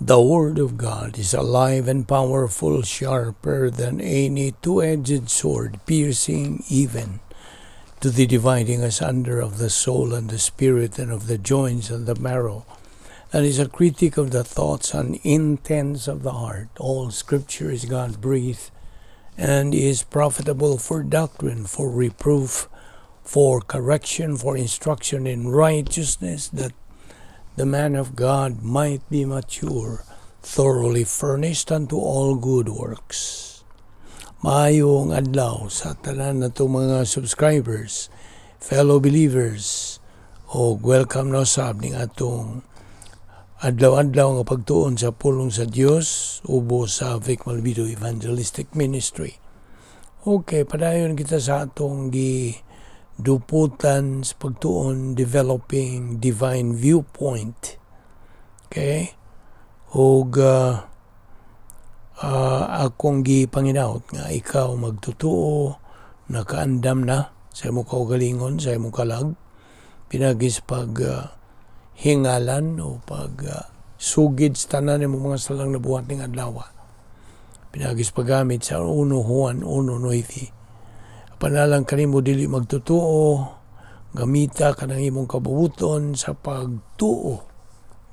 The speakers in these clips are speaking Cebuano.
The Word of God is alive and powerful, sharper than any two-edged sword, piercing even to the dividing asunder of the soul and the spirit and of the joints and the marrow, and is a critic of the thoughts and intents of the heart. All Scripture is God-breathed and is profitable for doctrine, for reproof, for correction, for instruction in righteousness, that the man of God might be mature, thoroughly furnished unto all good works. Maayong adlaw sa tanan natong mga subscribers, fellow believers, o welcome na usab ning atong adlaw-adlaw nga pagtuon sa pulong sa Dios ubos sa Vic Malvido Evangelistic Ministry. Okay, padayon kita sa atong gi duputan sa pagtuon, developing divine viewpoint. Okay? Ug akong gipanginaot nga ikaw magtutuo nakaandam na sa imong kaugalingon, sa imong kalag, pinaagi sa pag hingalan o pag sugid sa tanan imong mga salang nabuhat ning adlaw. Pinaagi sa paggamit sa 1 Juan 1:9. Panalang kanimo dili magtutuo, gamita kanang imong kabubuton sa pagtuo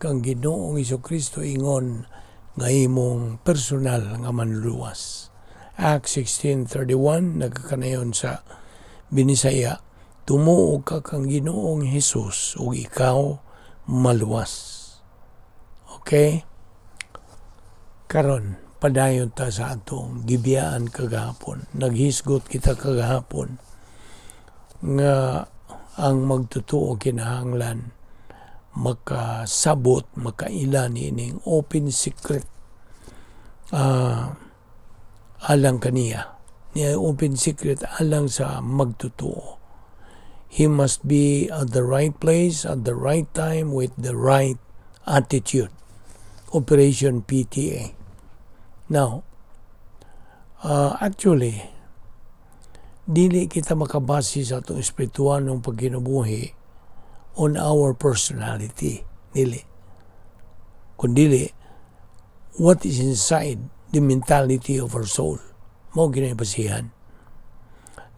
kang Ginoong Kristo ingon nga imong personal nga manluluwas. Acts 16:31 nagkakanayon sa Binisaya, "Tumuo ka kang Ginoong Hesus ug ikaw maluwas." Okay? Karon, padayon ta sa atong gibiyaan kagahapon. Naghisgot kita kagahapon nga ang magtotoo kinahanglan makasabot, makaila niining open secret alang kaniya. Niya open secret alang sa magtotoo. He must be at the right place at the right time with the right attitude. Operation PTA. Now, actually, dili kita makabase sa atong espirituanong pagkinabuhi on our personality. Dili. Kundili, what is inside the mentality of our soul. Mao gyud basihan.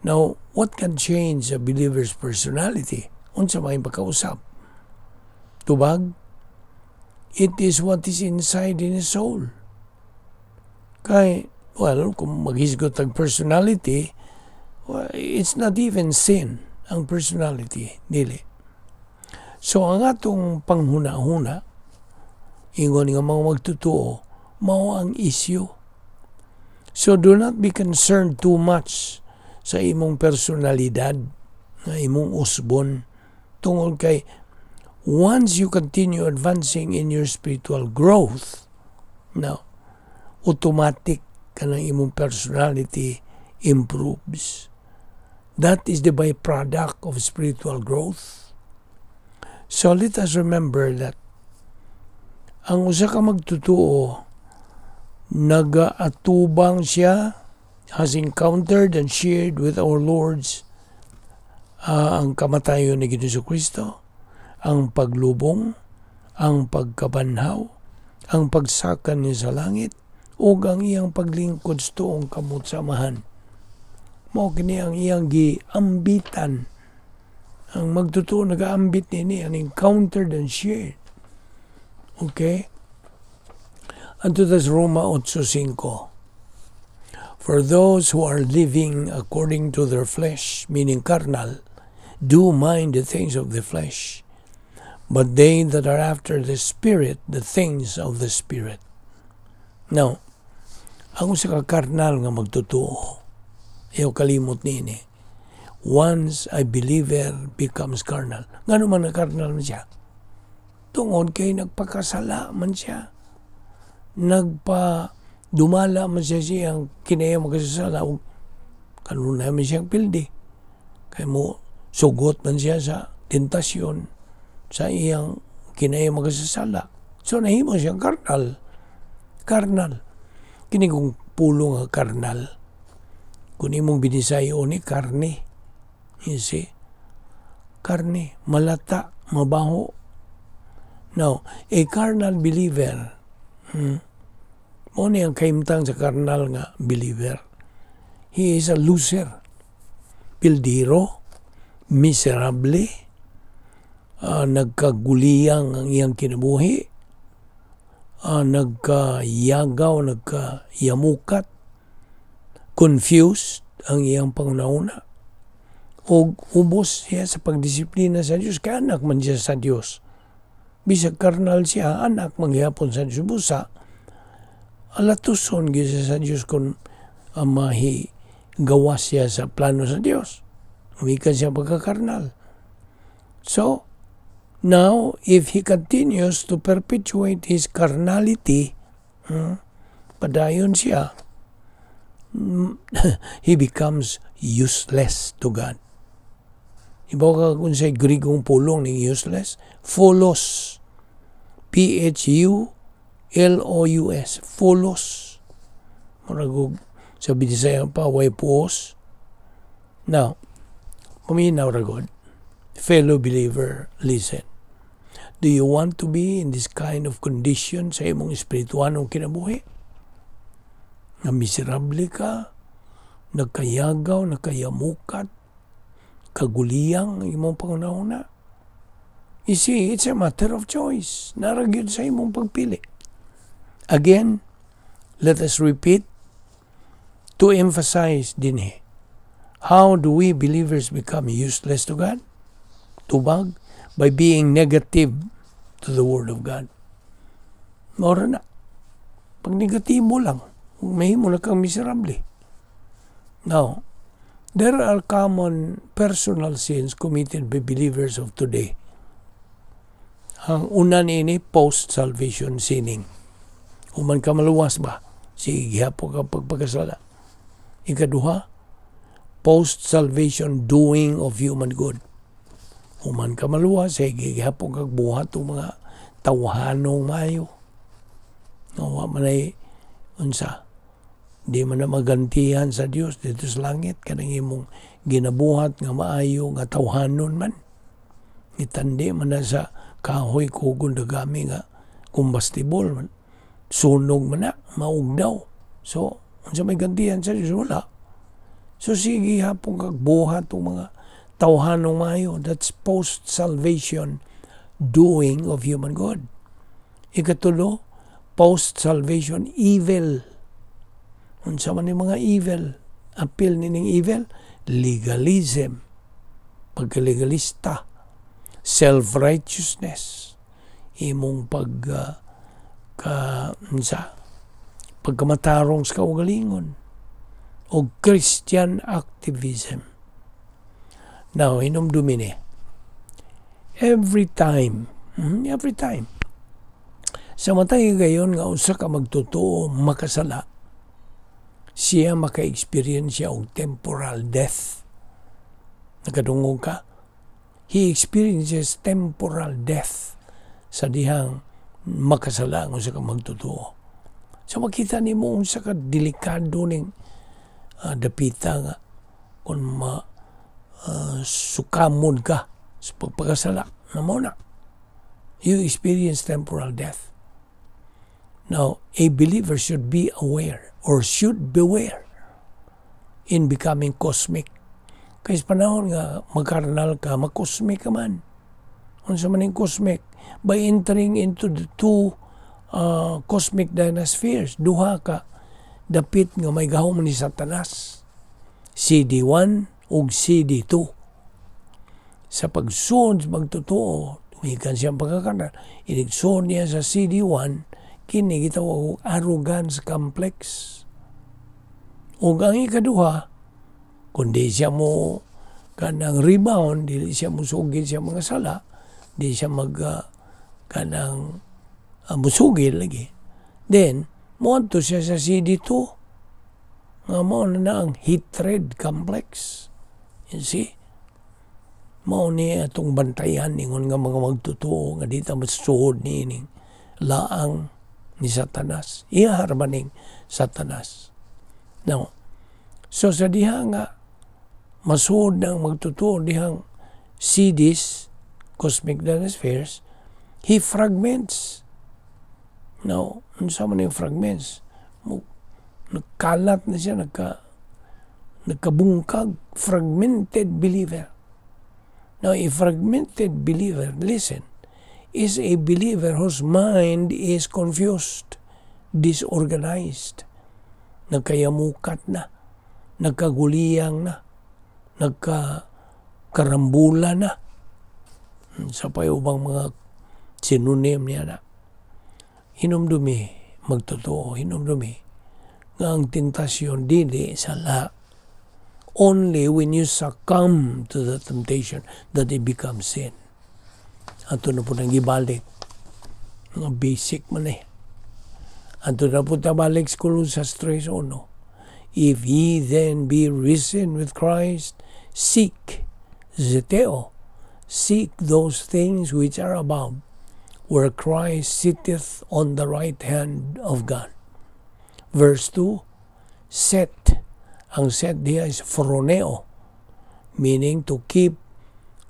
Now, what can change a believer's personality? Unsa may pagkausap? Tubag? It is what is inside in his soul. Kay, well, kung maghisgot ang personality, well, it's not even sin ang personality, dili. So, ang atong panghuna-huna, ingon nga mga magtotoo, mao ang issue. So, do not be concerned too much sa imong personalidad, nga imong usbon, tungod kay once you continue advancing in your spiritual growth, now, automatic kanang imong personality improves. That is the byproduct of spiritual growth. So let us remember that ang usa ka magtotoo, nagaatubang siya, has encountered and shared with our Lord's ang kamatayon ni Ginoong Kristo, ang paglubong, ang pagkabanhaw, ang pagsaka niya sa langit, ug ang iyang paglingkod sa tuong kamot sa Amahan. Mao kini ang iyang giambitan. Ang magtotoo nagaambit nini and encountered and shared. Okay? Adto sa Roma 8:5. For those who are living according to their flesh, meaning carnal, do mind the things of the flesh. But they that are after the Spirit, the things of the Spirit. Now, ang usa ka karnal nga magtotoo, ayaw kalimot niini. Once a believer becomes carnal, ngano man na carnal man siya? Tungod kay nagpakasala man siya. Nagpa dumala man siya siyang kinaya magkasasala ug kanunay man siyang pildi. Kay mo sugot man siya sa tentasyon sa iyang kinaya magkasasala. So nahimo siyang karnal. Karnal. Kini kung pulong nga karnal. Kung imong binisayo ni karne. You see? Karne, malata, mabaho. Now, a carnal believer Mao ni ang kahimtang sa karnal nga believer. He is a loser. Pildiro, miserable, nagkaguliyang ang iyang kinabuhi, nagkayagaw, nagkayamukat, confused ang iyang panghunahuna. O ubos siya sa pagdisiplina sa Diyos, kay anak man siya sa Diyos. Bisag karnal siya, anak man gihapon sa Diyos. Busa, alatuson gyud siya sa Diyos kung mahi gawas siya sa plano sa Diyos. Umikan siya pagkakarnal. So, now, if he continues to perpetuate his carnality, padayon siya, he becomes useless to God. Ibaw ka kung sa Grigong pulong ning useless? Phulos. Phulous. Phulos. Murag sa Binisaya pa, way puos. Now, paminaw ra god. Fellow believer, listen. Do you want to be in this kind of condition sa imong espirituanong kinabuhi? Nga miserable ka, nagkayagaw, nagkayamukat, kaguliyang ang imong panghunahuna. You see, it's a matter of choice. Naa ra gyud sa imong pagpili. Again, let us repeat to emphasize dinhi. How do we believers become useless to God? Tubag, by being negative to the Word of God. Mao ra na. Pag negatibo lang, mahimo na kang miserable. Now, there are common personal sins committed by believers of today. Ang una niini, post-salvation sinning. Human ka maluwas ba? Sige gihapon ka pagpagkasala. Ikaduha, post-salvation doing of human good. Human ka maluwas, sige gihapon kag buhat og mga tawhanong maayo. Nga wa man ay unsa, di man na magantihan sa Dios dito sa langit kanang imong ginabuhat nga maayo nga tawhanon man. Itandi man na sa kahoy kugon dagami nga combustible man. Sunog man na, maugdaw. So, unsa may gantihan sa Dios? Wala. So, sige hapon kag buhat og mga tawhanong maayo. That's post-salvation doing of human good. Ikatulo, post-salvation evil. Unsa man yung mga evil? Apil nining evil? Legalism. Pagkalegalista. Self-righteousness. Imong pag ka unsa, pagkamatarong sa kaugalingon o Christian activism. Now, hinumdumi ni. Every time, every time, sa matag higayon nga usa ka magtotoo makasala, siya maka-experience siya og temporal death. Nakadungog ka? He experiences temporal death sa dihang makasala ang usa ka magtotoo. So makita nimo unsa ka delikado ning dapita nga kung ma sukamon ka sa pagpakasala na mao na. You experience temporal death. Now, a believer should be aware or should beware in becoming cosmic. Kay sa panahon nga magkarnal ka, mag-cosmic ka man. Unsa man ning cosmic? By entering into the two cosmic dynaspheres, duha ka dapit nga may gahom ni Satanas. CD1 ug CD2. Sa pagsuod sa magtotoo, tumikan siyang pagkakarnal, inigsuod niya sa CD1, kini gitawag og arrogance complex. Ug ang ikaduha, kundi siya mo kanang rebound, dili siya musugid siya mga sala, di siya mag kanang musugil lagi. Then, moadto siya sa CD2. Nga mao na na ang hatred complex. You see? Mao ni atong bantayan ingon nga mga magtotoo nga di ta masuod niining laang ni Satanas. Iya ra ning Satanas. Now, so sa diha nga masuod ng magtotoo dihang CDs, cosmic dynaspheres, he fragments. Now, Unsa man yung fragments? Mo, nagkalat na siya, nagkabungkag, fragmented believer. Now, a fragmented believer, listen, is a believer whose mind is confused, disorganized, nagkayamukat na, nagkaguliyang na, nagkakarambula na. Sa pa ubang mga synonym niya na. Hinumdumi, magtotoo, hinumdumi, nga ang tentasyon dili sala. Only when you succumb to the temptation that it becomes sin. Ato na po nang gibalik. Mga basic man eh. Ato na po tabalik sa Colosas 3:1. "If ye then be risen with Christ, seek," zeteo, "seek those things which are above, where Christ sitteth on the right hand of God." Verse 2, set. Ang set diya is phroneo, meaning to keep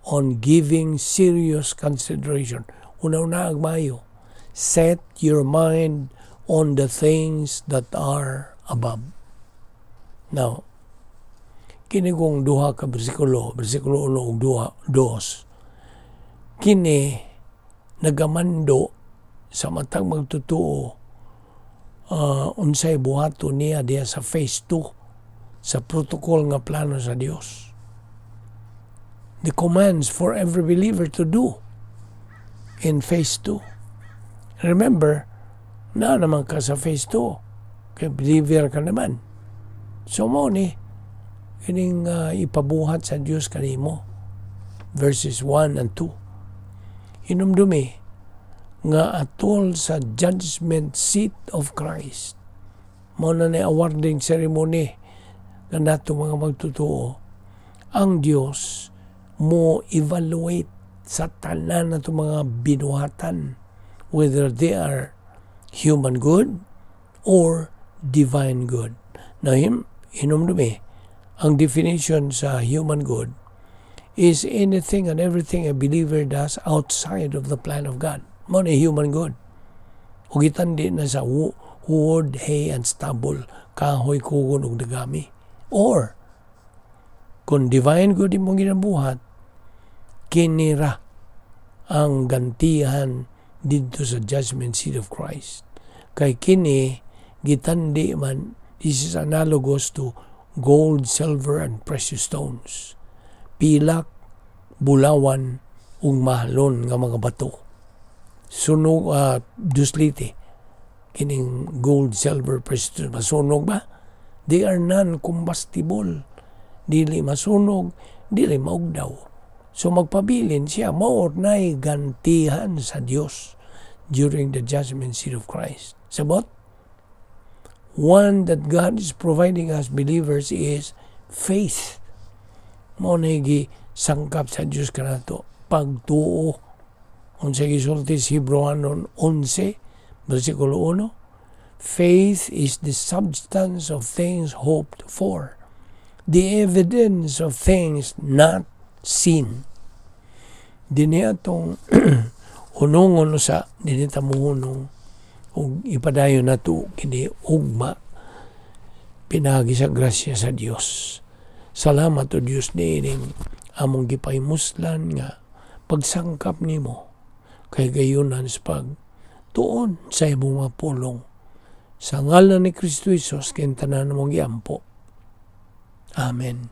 on giving serious consideration. Una-una mayo. Set your mind on the things that are above. Now, kini kong duha ka bersikulo, bersikulo 1 ug duha, dos, kini nagamando sa matag magtotoo unsay buhaton niya diya sa phase 2 sa protocol nga plano sa Dios. The commands for every believer to do in phase 2. Remember, na naman ka sa phase 2. Kay believer ka naman. So mo ni, kining ipabuhat sa Dios kanimo. Verses 1 and 2. Hinumdumi nga atol sa judgment seat of Christ. Mao na ni awarding ceremony nga nato mga magtotoo. Ang Dios mo evaluate sa tanan nato mga binuhatan, whether they are human good or divine good. Now, hinumdumi, ang definition sa human good is anything and everything a believer does outside of the plan of God. Mo ni human good. Ug gitandi na sa wood, hay, and stubble, kahoy, kugon, ug dagami. Or, kung divine good imong ginabuhat, kinira ang gantihan didto sa judgment seat of Christ. Kay kini, gitandi man, this is analogous to gold, silver, and precious stones. Pilak, bulawan, ug mahalon nga mga bato. Sunog, dusliti. Kining gold, silver, precious stones, masunog ba? They are non-combustible. Dili masunog, dili maugdaw. So magpabilin siya, mao na'y gantihan sa Dios during the judgment seat of Christ. Sabot? One that God is providing us believers is faith. Mao na sangkap sa Dios kanato pagtuo. Unsa gisulti sa Hebreohanon 11 versikulo 1? "Faith is the substance of things hoped for, the evidence of things not seen." Dinhi atong hunungon sa dinhi ta mohunong ug ipadayon nato kini ugma pinaagi sa grasya sa Dios. Salamat, o Dios, niining among gipahimuslan nga pagsangkap nimo kay gayunan sa pagtuon sa imong mga pulong. Sa ngalan ni Kristo Jesus, kay tanan mong giampo. Amen.